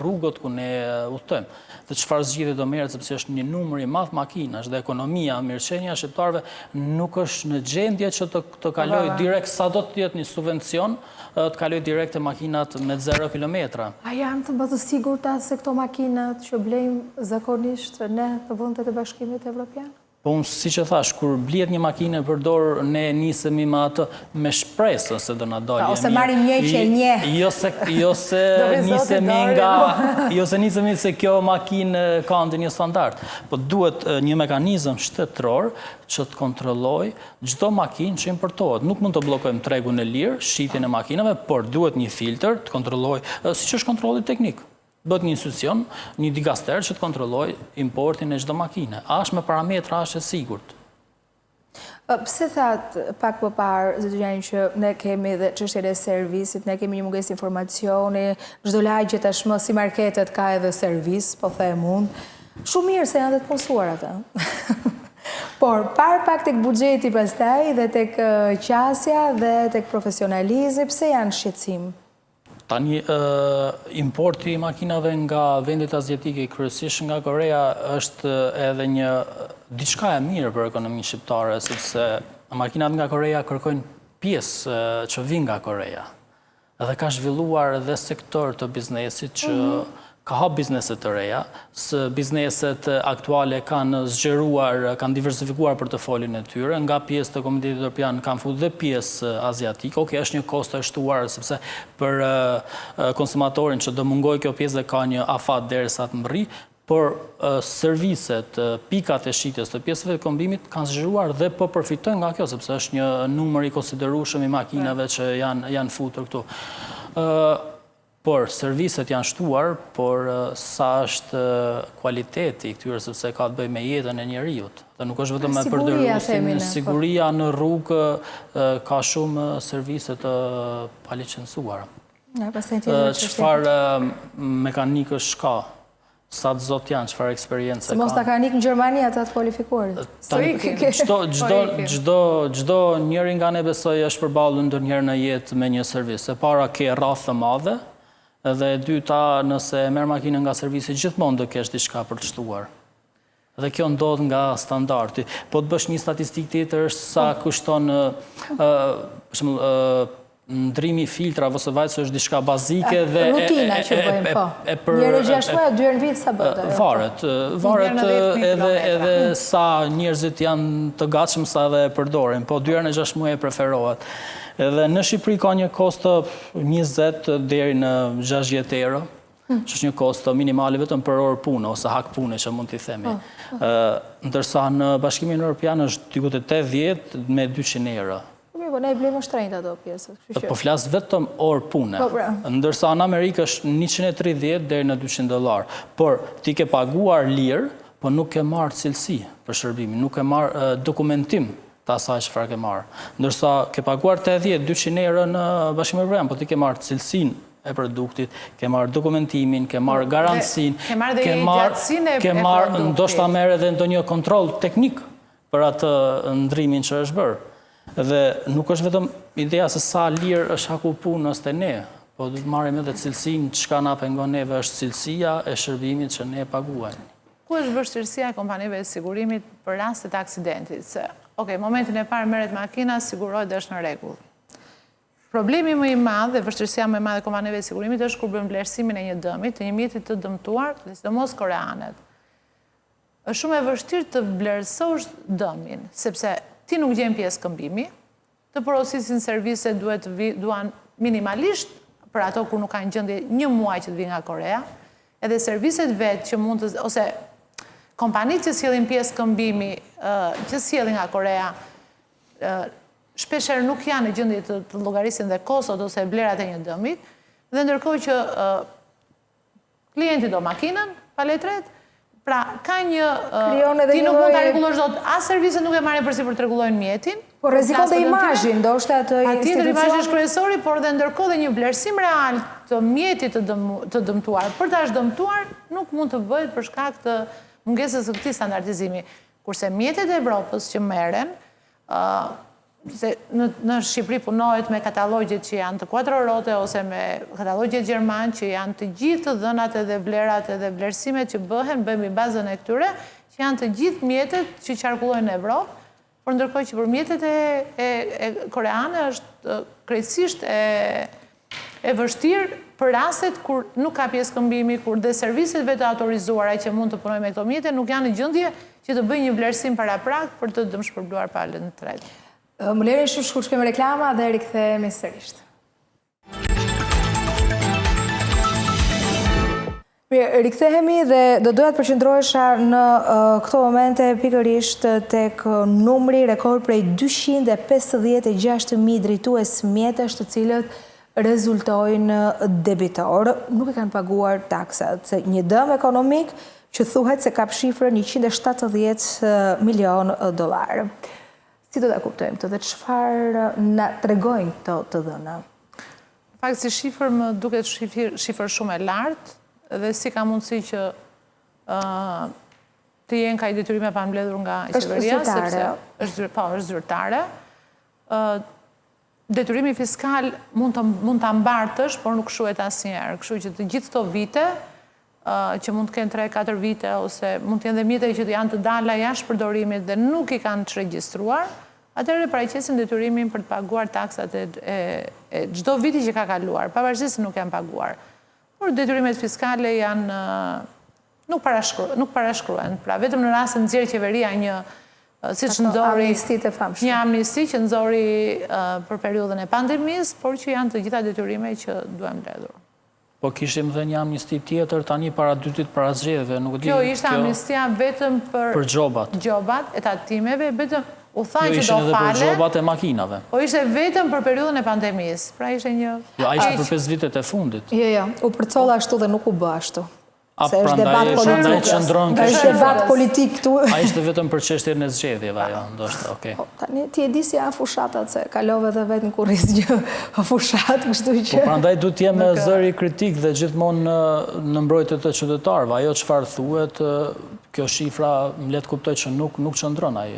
rrugët ku ne udhëtojmë. Dhe çfarë zgjidhje do merret sepse është një numër i madh makinash dhe ekonomia, mirëqenia e shqiptarëve nuk është në gjendje që të të kalojë direkt sado të jetë një subvencion, të kalojë direkt te makinat me zero kilometra. A janë të më të sigurta se këto makinat që blejmë zakonisht ne në vendet e Bashkimit Evropian? Po unë siç e thashë, kur blihet një makinë e përdorur, ne nisemi me atë me shpresën se do na dalë e mirë. Ose marrim një që e njeh. Jo se jo se nisemi nga jo se nisemi se kjo makinë ka ndonjë standard. Po duhet një mekanizëm shtetëror që të kontrollojë çdo makinë që importohet. Nuk mund të bllokojmë tregun e lirë, shitjen e makinave, por duhet një filtër të kontrollojë, siç është kontrolli teknik. Bëhet një institucion, një dikaster që të kontrollojë importin e çdo makine. A është me parametra, a është e sigurt? Pse thatë pak më parë, zoti Gjani, që ne kemi dhe çështjen e servisit, ne kemi një mungesë informacioni, çdo lagje tashmë si marketet ka edhe servis, po them unë. Shumë mirë se janë dhe të punësuar ata. Por, parë pak tek buxheti pastaj dhe tek qasja dhe tek profesionalizmi, pse janë shqetësim? Tani, importi i makinave nga vendet aziatike, kryesisht nga Korea, është edhe një diçka e mirë për ekonominë shqiptare, sepse makinat nga Korea kërkojnë pjesë që vijnë nga Korea. Dhe ka zhvilluar edhe sektor të biznesit që mhm. ka hap biznese të reja, se bizneset aktuale kanë zgjeruar, kanë diversifikuar portofolin e tyre, nga pjesë të komunitetit Europian kanë fut dhe pjesë aziatike, ok, është një kosto e shtuar, sepse për konsumatorin që do mungojë kjo pjesë dhe ka një afat derisa të mbërrijë, Por serviset, pikat e shitjes të pjesëve të këmbimit kanë zgjeruar dhe po përfitojnë nga kjo, sepse është një numër i konsiderueshëm i makinave që janë janë futur këtu. Por serviset janë shtuar, por sa është kualiteti i këtyre sepse ka të bëjë me jetën e njeriut. Dhe nuk është vetëm me përdoruesin, po. siguria në rrugë ka shumë servise të palicensuara. Çfarë mekanikësh ka? Sa të zotë janë, çfarë eksperience kanë? Se mos ta kanë ikë në Gjermani ata të kualifikuarit. Çdo, çdo, çdo, çdo njeri nga ne besoj është përballur ndonjëherë në jetë me një servis. E para ke radhë të madhe. Edhe e dyta, nëse e merr makinën nga servisi, gjithmonë do kesh diçka për të shtuar. Dhe kjo ndodh nga standardi. Po të bësh një statistikë tjetër është sa po. kushton për shembull ndrimi i filtrave ose vajt se është diçka bazike dhe rutina që bëjmë po. Një herë në 6 muaj, dy herë në vit sa bëhet ajo? Varet, varet edhe edhe sa njerëzit janë të gatshëm sa edhe e përdorin, po dy herë në 6 muaj preferohet. Edhe në Shqipëri ka një kosto 20 deri në 60 euro, hmm. që është një kosto minimale vetëm për orë pune ose hak pune që mund t'i themi. Po, po. Ndërsa në Bashkimin Evropian është diku te 80 me 200 euro. Po mirë, po ne i blejmë shtrenjtë ato pjesët, kështu që. Po flas vetëm orë pune. Po, pra. Ndërsa në Amerikë është 130 deri në 200 dollar. Por ti ke paguar lirë, po nuk ke marrë cilësi për shërbimin, nuk ke marrë dokumentim të asaj çfarë ke marrë. Ndërsa ke paguar 80, 200 euro në Bashkimin Evropian, po ti ke marrë cilësinë e produktit, ke marrë dokumentimin, ke marrë garancinë, ke marrë dhe gjatësinë e ke marrë ndoshta merr edhe ndonjë kontroll teknik për atë ndrimin që është bërë. Dhe nuk është vetëm ideja se sa lirë është haku punës te ne, po do të marrim edhe cilësinë, çka na pengon neve është cilësia e shërbimit që ne paguajmë. Ku është vështirësia e kompanive të sigurimit për rastet e aksidentit? Se, ok, momentin e parë merret makina, sigurohet dhe është në rregull. Problemi më i madh dhe vështirësia më e madhe e kompanive të sigurimit është kur bëjnë vlerësimin e një dëmi, të një mjeti të dëmtuar, dhe sidomos koreanet. Është shumë e vështirë të vlerësosh dëmin, sepse ti nuk gjen pjesë këmbimi, Të porosisin serviset duhet të vi, duan minimalisht për ato kur nuk kanë gjendje një muaj që të vijnë nga Korea, edhe serviset vetë që mund të ose kompanitë që sjellin pjesë këmbimi që sjellin nga Korea shpeshherë nuk janë në gjendje të, të llogarisin dhe kostot ose vlerat e një dëmit, dhe ndërkohë që Klienti do makinën, pa letret, pra ka një... Ti nuk mund ta rregullosh dot, as serviset nuk e marrin përsipër të rregullojnë mjetin. Po rrezikon dhe imazhin, ndoshta të institucionit. Patjetër imazhi është kryesori, por dhe ndërkohë dhe një vlerësim real të mjetit të dëmtuar. Për ta zhdëmtuar, nuk mund të bëhet për shkak të mungesës së këtij standardizimi. Kurse mjetet e Evropës që merren, se në, në Shqipëri punohet me katalogjet që janë të quattrorote ose me katalogjet gjermanë që janë të gjithë të dhënat edhe vlerat edhe vlerësimet që bëhen, bëhen mbi bazën e këtyre, që janë të gjithë mjetet që qarkullojnë në Evropë, por ndërkohë që për mjetet e, e, e koreane është krejtësisht e e vështirë për rastet kur nuk ka pjesë këmbimi, kur dhe serviset vetë të autorizuara që mund të punojnë me këto mjete nuk janë në gjendje që të bëjnë një vlerësim paraprak për të dëmshpërbluar palën e tretë. Më lejoni shumë shkurt shkojmë reklama dhe rikthehemi sërisht. Mirë, rikthehemi dhe do doja të përqendrohesha në këto momente pikërisht tek numri rekord prej 256.000 drejtues mjetesh të cilët rezultojnë debitorë, nuk e kanë paguar taksat. Një dëm ekonomik që thuhet se kap shifrën 170 milion dollarë. Si do ta kuptojmë këtë dhe çfarë na tregojnë këto të dhëna? Në fakt si shifër më duket shifër shumë e lartë dhe si ka mundësi që të jenë kaq detyrime pa mbledhur nga qeveria, sepse është po, është zyrtare. Detyrimi fiskal mund të mund ta mbartësh, por nuk shuhet asnjëherë. Kështu që të gjithë këto vite që mund të kenë 3-4 vite ose mund të jenë dhe mjete që janë të dala jashtë përdorimit dhe nuk i kanë çregjistruar, atëherë paraqesin detyrimin për të paguar taksat e e çdo viti që ka kaluar, pavarësisht se nuk janë paguar. Por detyrimet fiskale janë nuk parashkru, nuk parashkruhen. Pra vetëm në rast se nxjerr qeveria një siç nxori një amnisti që nxori për periudhën e pandemisë, por që janë të gjitha detyrime që duhen mbledhur. Po kishim dhe një amnisti tjetër tani para dy ditë para zgjedhjeve, nuk e di. Kjo ishte amnistia vetëm për për gjobat. Gjobat e tatimeve, vetëm u tha jo, që do falen. Jo, ishin edhe për gjobat e makinave. Po ishte vetëm për periudhën e pandemisë. Pra ishte një Jo, ai ishte për 5 vitet e fundit. Jo, jo, u përcoll ashtu dhe nuk u bë ashtu. A, Se është debat politik. Qëndron kjo Është debat politik këtu. A ishte vetëm për çështjen e zgjedhjeve ajo, ndoshta, okay. Po, tani ti e di si janë fushatat se kalove edhe vetë në kurriz një fushatë, kështu që. Po prandaj duhet të jem zëri kritik dhe gjithmonë në në mbrojtje të qytetarëve. Ajo çfarë thuhet, kjo shifra më le të kuptoj që nuk nuk qëndron ai.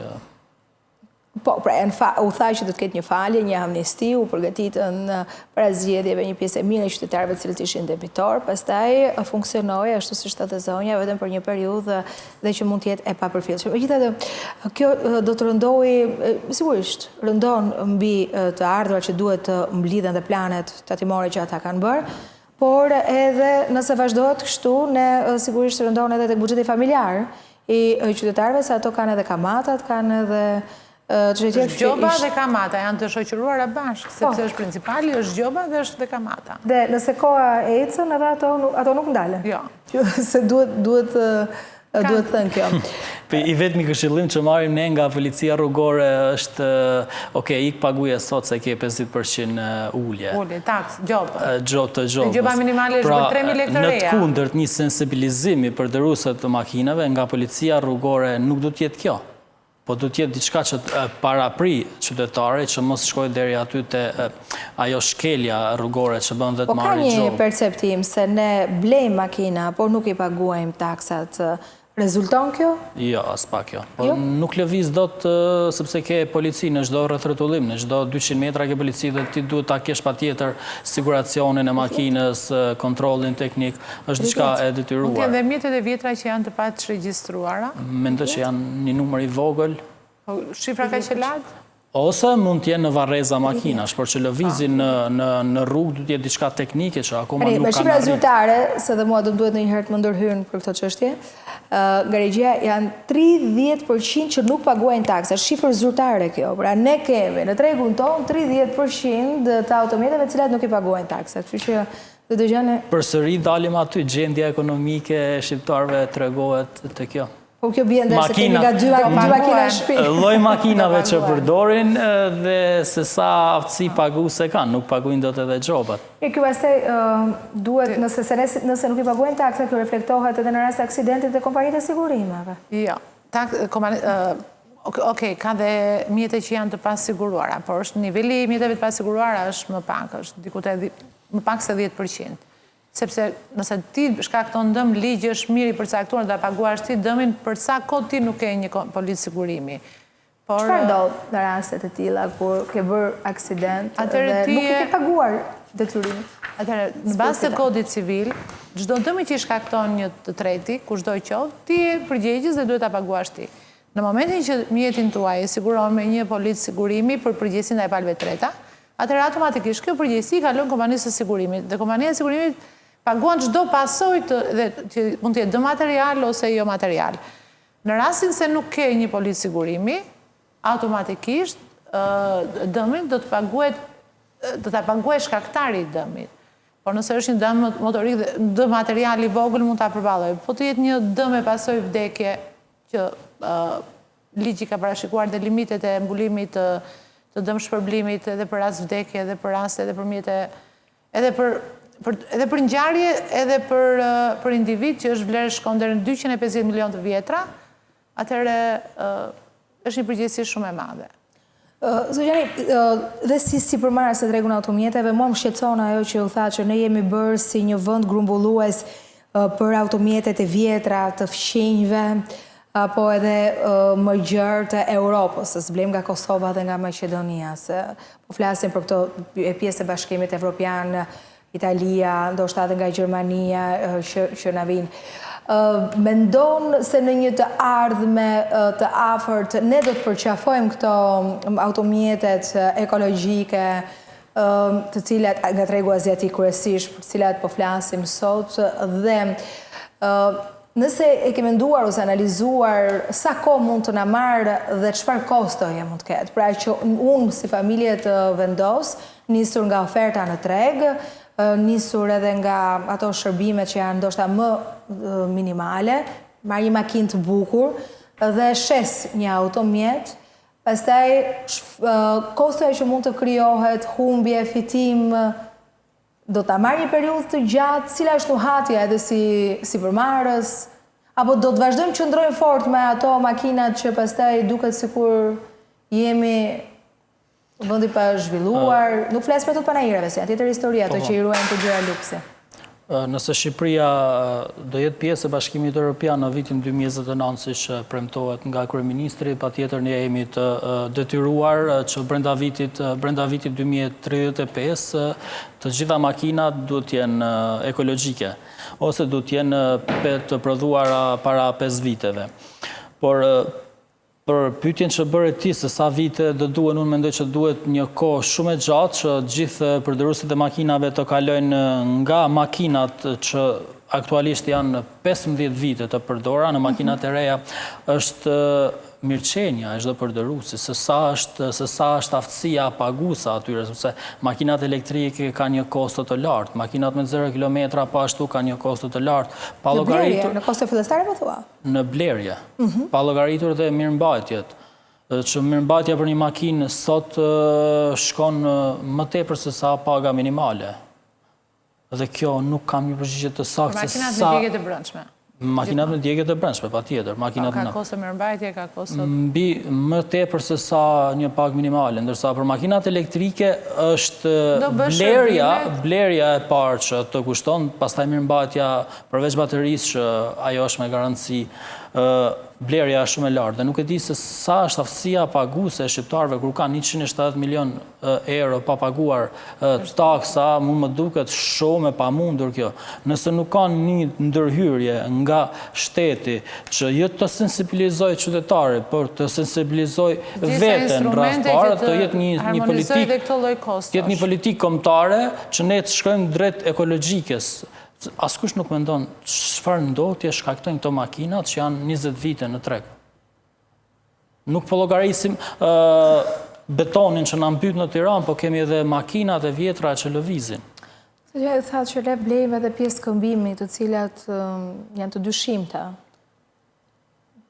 Po, pra, u tha që do të ketë një falje, një amnisti, u përgatitën para zgjedhjeve një pjesë e mirë e qytetarëve të cilët ishin debitorë, pastaj funksionoi ashtu siç tha dhe zonja vetëm për një periudhë dhe që mund të jetë e papërfillshme. Megjithatë, kjo do të rëndojë, sigurisht, rëndon mbi të ardhurat që duhet të mblidhen dhe planet tatimore që ata kanë bërë, por edhe nëse vazhdohet kështu, ne sigurisht rëndon edhe tek buxheti familjar i qytetarëve, se ato kanë edhe kamatat, kanë edhe të tjera. Është gjoba dhe kamata, janë të shoqëruara bashkë, po. sepse është principali, është gjoba dhe është dhe kamata. Dhe nëse koha ecën, edhe ato, ato nuk ndalen. Jo. Se duhet, duhet, duhet thënë kjo. Po, I vetmi këshillim që marrim ne nga policia rrugore është, ok, ik paguje sot se ke 50% ulje. Ulje, taks, gjobë. Gjobë të gjobës. Gjoba minimale është pra, për 3.000 lekë të reja. Në të kundërt një sensibilizim i përdoruesve të makinave nga policia rrugore nuk do të jetë kjo. Po do të jetë diçka që të paraprijë qytetarin që mos shkojë deri aty te ajo shkelja rrugore që bën dhe të po marrë gjobë. Po ka një perceptim se ne blejmë makina, por nuk i paguajmë taksat. Rezulton kjo? Jo, aspak jo. Po jo? nuk lëviz dot sepse ke polici në çdo rrethrrotullim, në çdo 200 metra ke polici dhe ti duhet ta kesh patjetër siguracionin e makinës, kontrollin teknik, është diçka e detyruar. Mund të jenë dhe mjetet e vjetra që janë të paçregjistruara? Mendoj që janë një numër i vogël. Po, shifra kaq e lartë? Ose mund të jenë në varreza makinash, por që lëvizin në në në rrugë duhet të jetë diçka teknike që akoma nuk kanë arritur. Me shifra zyrtare, se dhe mua do të duhet ndonjëherë të më ndërhyjnë për këto çështje, nga regjia janë 30% që nuk paguajnë taksa, shifër zyrtare kjo. Pra ne kemi në tregun tonë 30% të automjeteve të cilat nuk i paguajnë taksat. Kështu që do të gjeni Përsëri dalim aty, gjendja ekonomike e shqiptarëve tregohet te kjo. Po kjo bie ndesh se kemi nga dy makina në shtëpi. Lloj makinave që përdorin dhe se sa aftësi paguese kanë, nuk paguajnë dot edhe gjobat. E kjo pastaj duhet nëse se nëse nuk i paguajnë taksat, kjo reflektohet edhe në rast të aksidentit te kompanitë e sigurimeve. Jo. Tak, kompani Ok, ka dhe mjete që janë të pasiguruara, por është niveli i mjeteve të pasiguruara është më pak, është diku te më pak se 10%. Sepse nëse ti shkakton dëm, ligji është mirë i përcaktuar, do ta paguash ti dëmin për sa kohë ti nuk ke një policë sigurimi. Por Çfarë ndodh në raste të tilla kur ke bërë aksident dhe nuk e ke paguar detyrimin? Atëherë, në bazë të kodit civil, çdo dëmi që i shkakton një të treti, kushdo qoftë, ti je përgjegjës dhe duhet ta paguash ti. Në momentin që mjetin tuaj e siguron me një policë sigurimi për përgjegjësi ndaj palëve të treta, atëherë automatikisht kjo përgjegjësi i kalon kompanisë së sigurimit dhe kompania e sigurimit paguan çdo pasojë të dhe që mund të jetë dëm material ose jo material. Në rastin se nuk ke një policë sigurimi, automatikisht dëmin do të paguhet do ta paguajë shkaktari i dëmit. Por nëse është një dëm motorik dhe dëm material i vogël mund ta përballojë. Po të jetë një dëm me pasojë vdekje që ligji ka parashikuar dhe limitet e mbulimit të të dëmshpërblimit edhe për rast vdekje edhe për rast edhe për mjete edhe për për edhe për ngjarje edhe për për individ që është vlerë shkon deri në 250 milionë të vjetra, atëherë është një përgjegjësi shumë e madhe. Zogjani, dhe si sipërmarrës në tregun e automjeteve, mua më shqetëson ajo që u tha që ne jemi bërë si një vend grumbullues për automjetet e vjetra të fqinjve, apo edhe më gjerë të Europës, se s'blejmë nga Kosova dhe nga Maqedonia, se po flasim për këto pjesë e Bashkimit Evropian, Italia, ndoshta edhe nga Gjermania që, që na vijnë. Mendon se në një të ardhme të afërt ne do të përqafojmë këto automjetet ekologjike, të cilat nga tregu aziatik kryesisht, për të cilat po flasim sot dhe nëse e ke menduar ose analizuar sa kohë mund të na marrë dhe çfarë kostoje mund të ketë. Pra që unë si familje të vendos nisur nga oferta në treg, nisur edhe nga ato shërbimet që janë ndoshta më minimale, marr një makinë të bukur dhe shes një automjet, Pastaj, kostoja që mund të krijohet, humbje, fitim, do ta marrë një periudhë të gjatë, cila është nuhatja edhe si sipërmarrës, apo do të vazhdojmë të qëndrojmë fort me ato makinat që pastaj duket sikur jemi vend i pazhvilluar, nuk flas për ato të panaireve, se janë tjetër histori ato po, po. që i ruajnë për gjëra luksi. Nëse Shqipëria do jetë pjesë e Bashkimit Europian në vitin 2029, siç premtohet nga kryeministri, patjetër ne jemi të detyruar që brenda vitit brenda vitit 2035 të gjitha makinat duhet të jenë ekologjike ose duhet të jenë të prodhuara para 5 viteve. Por Për pyetjen që bëre ti se sa vite do duhen, unë mendoj që duhet një kohë shumë e gjatë që të gjithë përdoruesit e makinave të kalojnë nga makinat që aktualisht janë 15 vite të përdora në makinat e reja është mirëqenia e çdo përdoruesi, se sa është se sa është aftësia paguese atyre, sepse makinat elektrike kanë një kosto të lartë, makinat me 0 kilometra po ashtu kanë një kosto të lartë, pa llogaritur në kosto fillestare po thua? në blerje, mhm. pa llogaritur dhe mirëmbajtjet. Që mirëmbajtja për një makinë sot shkon më tepër se sa paga minimale. Dhe kjo nuk kam një përgjigje të saktë se sa... Makinat me djegie të brendshme. Makinat me djegie të brendshme, patjetër. Makinat ka kosto mirëmbajtje, ka kosto... Mbi më tepër se sa një pagë minimale, ndërsa për makinat elektrike është blerja, blerja e parë që të kushton, pastaj mirëmbajtja Përveç baterisë që ajo është me garanci, blerja është shumë e lartë dhe nuk e di se sa është aftësia paguese e shqiptarëve kur kanë 170 milion euro pa paguar taksa, mu më duket shumë e pamundur kjo. Nëse nuk ka një ndërhyrje nga shteti që jo të sensibilizojë qytetarin, por të sensibilizojë veten radhë parë, të jetë një një politikë, të jetë një politikë kombëtare që ne të shkojmë drejt ekologjikes. Askush nuk mendon çfarë ndotje shkaktojnë këto makinat që janë 20 vite në treg. Nuk po llogarisim betonin që na mbyt në Tiranë, po kemi edhe makinat e vjetra që lëvizin. Ju thatë që ne blejmë edhe pjesë këmbimi të cilat janë të dyshimta.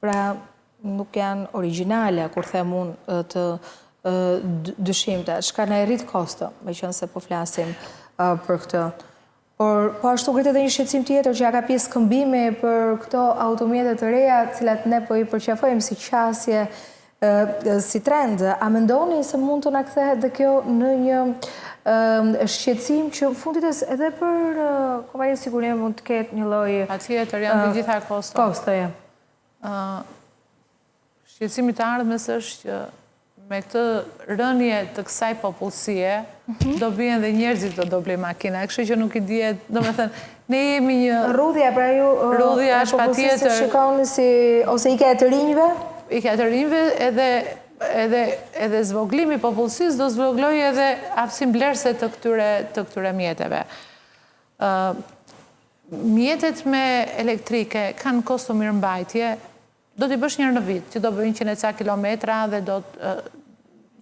Pra, nuk janë origjinale, kur them unë të dyshimta, çka na e rrit kosto, meqenëse po flasim për këtë. Por, po ashtu ngritet edhe një shqetësim tjetër që a ka pjesë këmbimi për këto automjete të reja, të cilat ne po i përqafojmë si qasje, si trend. A mendoni se mund të na kthehet dhe kjo në një shqetësim që në fund të ditës edhe për kompanitë e sigurimeve mund të ketë një lloj Patjetër, janë të gjitha kosto. Kostoje. Shqetësimi i të ardhmes është që me këtë rënie të kësaj popullsie, mhm. do bien dhe njerëzit do do blejnë makina, kështu që nuk i dihet, domethënë, ne jemi një... Rrudhja, pra ju... Rrudhja është patjetër... E shikoni si... ose ikja e të rinjve? Ikja e të rinjve edhe edhe edhe zvoglimi i popullsisë do zvoglojë edhe aftësinë blerëse të këtyre të këtyre mjeteve. Ë mjetet me elektrike kanë kosto mirëmbajtje, Do t'i bësh një herë në vit, që do bëjë 100 e ca kilometra dhe do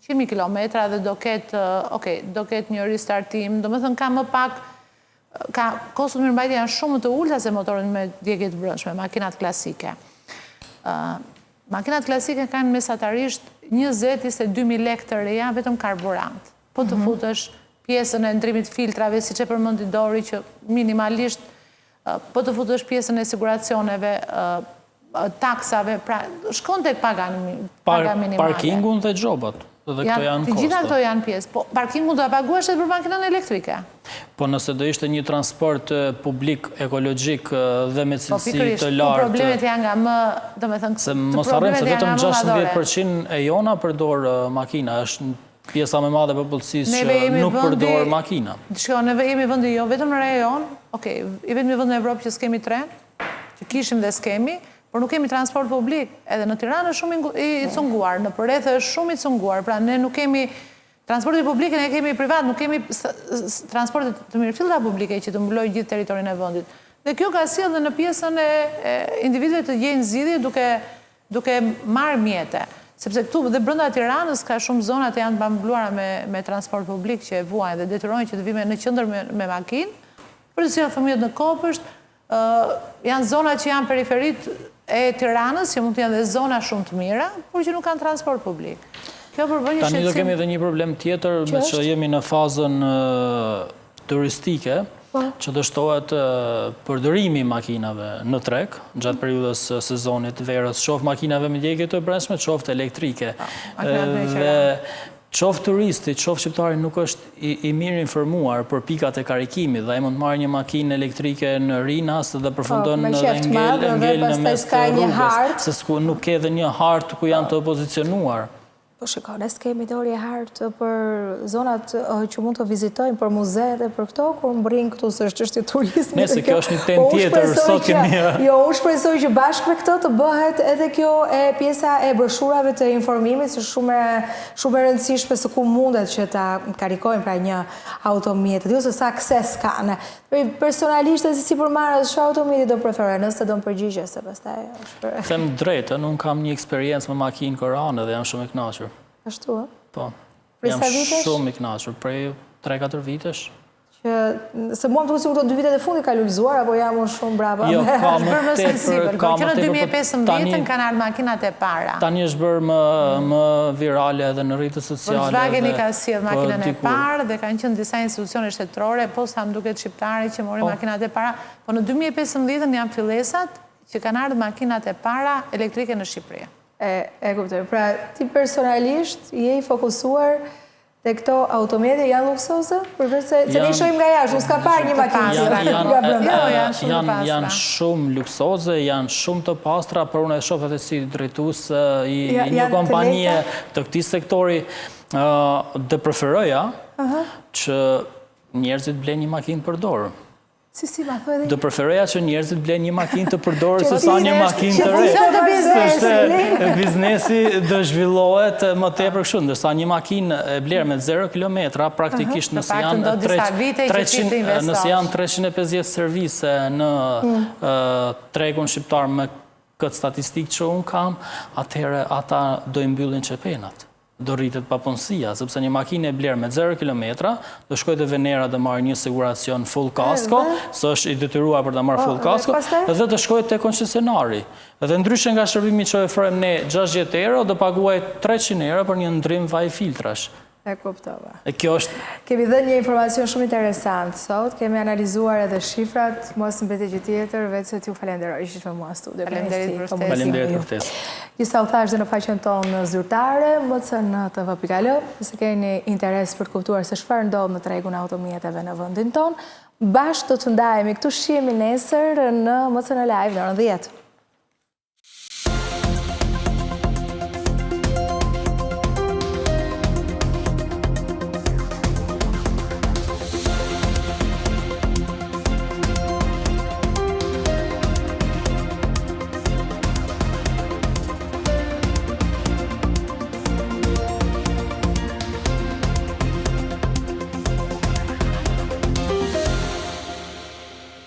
100.000 kilometra dhe do ketë, ok, do ketë një restartim, domethënë ka më pak, ka kostot mirëmbajtje janë shumë më të ulëta se motorët me djegie të brendshme, makinat klasike. Makinat klasike kanë mesatarisht 20-22.000 lekë të reja vetëm karburant. Po të mhm. futësh pjesën e ndrimit filtrave, siç e përmendi Dori, që minimalisht Po të futësh pjesën e siguracioneve, taksave, pra shkon tek paga minimale. Parkingun dhe gjobat, dhe këto janë kosto. Të gjitha këto janë pjesë, po parkingun do ta paguash edhe për makinën elektrike. Po nëse do ishte një transport publik, ekologjik dhe me po, cilësi të lartë. Po problemet janë nga më, domethënë, se mos harrojmë se vetëm 16% e jona përdor makina, është Pjesa më e madhe e popullsisë që nuk përdor makina. Shiko, neve jemi vendi jo vetëm në rajon, ok, i vetmi vend në Evropë që s'kemi tren, që kishim dhe s'kemi, por nuk kemi transport publik. Edhe në Tiranë është shumë i cunguar, në përreth është shumë i cunguar. Pra ne nuk kemi transportin publik, ne kemi privat, nuk kemi transporte të mirëfillta publike që të mbulojë gjithë territorin e vendit. Dhe kjo ka sjellë dhe në pjesën e individëve të gjejnë zgjidhje duke duke marrë mjete. Sepse këtu dhe brenda Tiranës ka shumë zona të janë të pambuluara me me transport publik që e vuajnë dhe detyrohen që të vijnë në qendër me me makinë për të sjellë fëmijët në kopësht. Ë janë zona që janë periferitë e Tiranës që mund të jenë dhe zona shumë të mira, por që nuk kanë transport publik. Kjo përbën një shqetësim. Tani do kemi edhe një problem tjetër, meqë jemi në fazën turistike, po. që do shtohet përdorimi i makinave në treg, gjatë periudhës së sezonit verës, qoftë makinave me djegie të brendshme, qoftë elektrike. Po, dhe... Qoftë turisti, qoftë shqiptari nuk është i, i mirë informuar për pikat e karikimit dhe ai mund të marrë një makinë elektrike në Rinas dhe përfundon po, dhe ngel, ngel në mes të rrugës, se s'ku, nuk ke edhe një hartë ku janë të pozicionuar. Po shiko, ne s'kemi dori hartë për zonat që mund të vizitojmë, për muze dhe për këto, kur mbërrijnë këtu se është çështje turizmi. Nëse kjo është një temë po, tjetër, sot kemi... Jo, unë shpresoj që bashkë me këtë të bëhet edhe kjo e pjesa e broshurave të informimit, se shumë shumë e rëndësishme se ku mundet që ta karikojmë pra një automjet, jo se sa akses kanë. Personalisht si sipërmarrës, çfarë automjeti do preferoje, nëse do më përgjigjesh, se pastaj është për... Them drejtën, unë kam një eksperiencë me makinë koreane dhe jam shumë i kënaqur. Ashtu, ë? Po. Prej sa vitesh? Jam shumë i kënaqur, prej 3-4 vitesh. Që, se mua më duket sikur këto dy vitet e fundit ka lulëzuar, apo jam unë shumë mbrapa? Jo, ka më tepër, ka më tepër. Që në 2015 kanë ardhur makinat e para. Tani është bërë më, më virale edhe në rrjetet sociale. Volkswageni ka sjellë po, makinën e parë dhe kanë qenë disa institucione shtetërore, posta më duket shqiptare që mori po. makinat e para. Po në 2015 janë fillesat që kanë ardhur makinat e para elektrike në Shqipëri. E, e kuptoj. Pra, ti personalisht je i fokusuar Te këto automjete janë luksoze? Përveç se se ne shohim nga jashtë, unë s'kam parë një makinë nga brenda. Jo, janë shumë të pastra. Janë shumë luksoze, janë shumë të pastra, por unë e shoh edhe si drejtues i një kompanie të këtij sektori, do preferoja që njerëzit blejnë një makinë të përdorur. Si, si, ma thuaj edhe Do preferoja që njerëzit blejnë një makinë të përdorur se sa një makinë të re. Sepse biznesi do zhvillohet më tepër kështu, ndërsa një makinë e blerë me 0 kilometra praktikisht nëse janë 300 nëse janë 350 servise në hmm. tregun shqiptar me këtë statistikë që unë kam, atëherë ata do i mbyllin qepenat. do rritet papunësia, sepse një makinë e blerë me 0 kilometra, do shkojë te Venera të marrë një siguracion full kasko, se është i detyruar për ta marrë po, full kasko, dhe të shkojë te koncesionari. Dhe ndryshe nga shërbimi që ofrojmë ne 60 euro, do paguajë 300 euro për një ndrim vaj filtrash. E kuptova. E kjo është... Kemi dhënë një informacion shumë interesant sot, kemi analizuar edhe shifrat, mua s'më mbetet gjë tjetër, veçse t'ju falenderoj që ishit me mua në studio. Faleminderit për ftesën. Faleminderit për ftesën. Gjithçka u thashë dhe në faqen tonë zyrtare, mcntv.al, nëse keni interes për të kuptuar se çfarë ndodh në tregun e automjeteve në vendin tonë, bashkë do të ndahemi këtu shihemi nesër në MCN Live në orën 10.